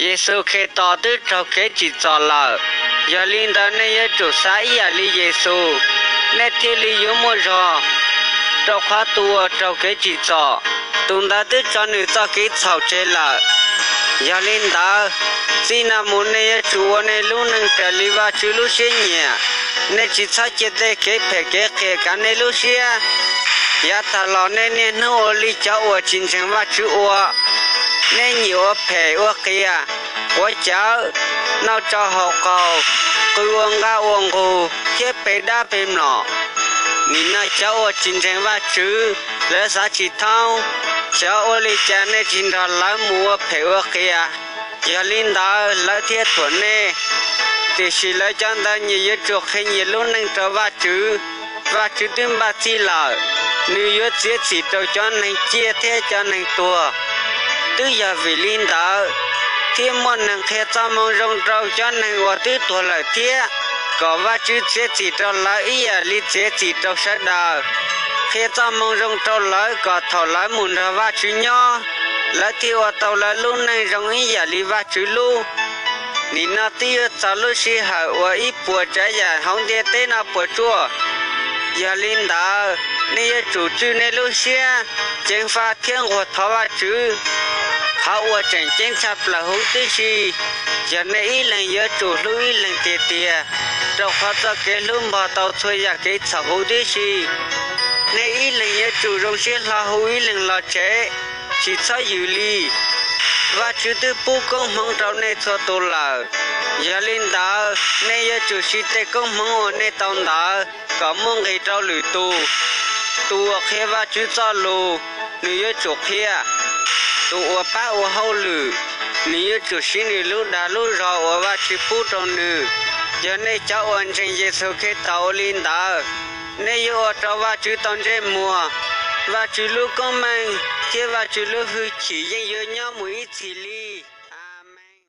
Yexus Khetos twb raug kev tsim txom lawm, yog li ntawd nej yuav tsum xav ib yam li Yexus, nej thiaj li yuav muaj zog. Rau qhov tus uas raug kev tsim txom, tus ntawd twb tso nws txoj kev txhaum tseg lawm. Yog li ntawd, txij no mus nej yuav tsum ua nej lub neej raws li Vajtswv lub siab nyiam. Nej tsis txhob cia tej kev phem kev qias kav nej lub siab. Yav tag los nej niaj hnub ua li cov uas tsis ntseeg Vajtswv ua. Nej nyiam ua phem ua qias, quav cawv, noj tsau haus qaug, qw ua nqaj ua nqug thiab pe dab pe mlom. Nim no cov uas tsis ntseeg Vajtswv, lawv xav tsis thoob, xyov ua li cas nej tsis nrog lawv mus ua phem ua qias, yog li ntawd lawv thiaj thuam nej. Tiam sis lawv cov ntawd nyias yuav tsum qhia nyias lub neej rau Vajtswv. Vajtswv twb npaj txhij lawm, nws yuav txiav txim rau cov neeg ciaj thiab cov neeg tuag. Twb yog vim li ntawd, thiaj muaj neeg qhia Txojmoo Zoo rau cov neeg uas twb tuag lawm thiab, kom Vajtswv txiav txim rau lawv ib yam li txiav txim rau sawv daws. Qhia Txojmoo Zoo rau lawv kom thaum lawv mus nrog Vajtswv nyob, lawv thiaj ua tau lawv lub neej zoo ib yam li Vajtswv lub. Nim no twb yuav txog lub sij hawm uas ib puas tsav yam hauv ntiaj teb no puas tsuaj. Yog li ntawd, nej yuav tsum tswj nej lub siab, ceev faj thiab nquag thov Vajtswv. Qhov uas tseem ceeb tshaj plaws huv tib si, yog nej ib leeg yuav tsum hlub ib leeg tiag tiag, rau qhov txoj kev hlub npog tau txhua yam kev txhaum huv tib si. Nej ib leeg yuav tsum zoo siab hlo hu ib leeg los tsev, tsis txhob yws li. Vajtswv twb pub koob hmoov rau nej txhua tus lawm, yog li ntawd nej yuav tsum siv tej koob hmoov uas nej tau ntawd kom muaj nqis rau lwm tus. Tus uas qhia Vajtswv Txojlus, nws yuav tsum qhia. Tus uas pab ua hauj lwm, nws yuav tsum siv nws lub dag lub zog uas Vajtswv pub rau nws. Yog nej cov uas ntseeg Yexus Khetos ua li ntawd, nej yuav ua rau Vajtswv tau ntsej muag. Vajtswv lub koob meej thiab Vajtswv lub hwj chim yeej yuav nyob mus ib txhis li.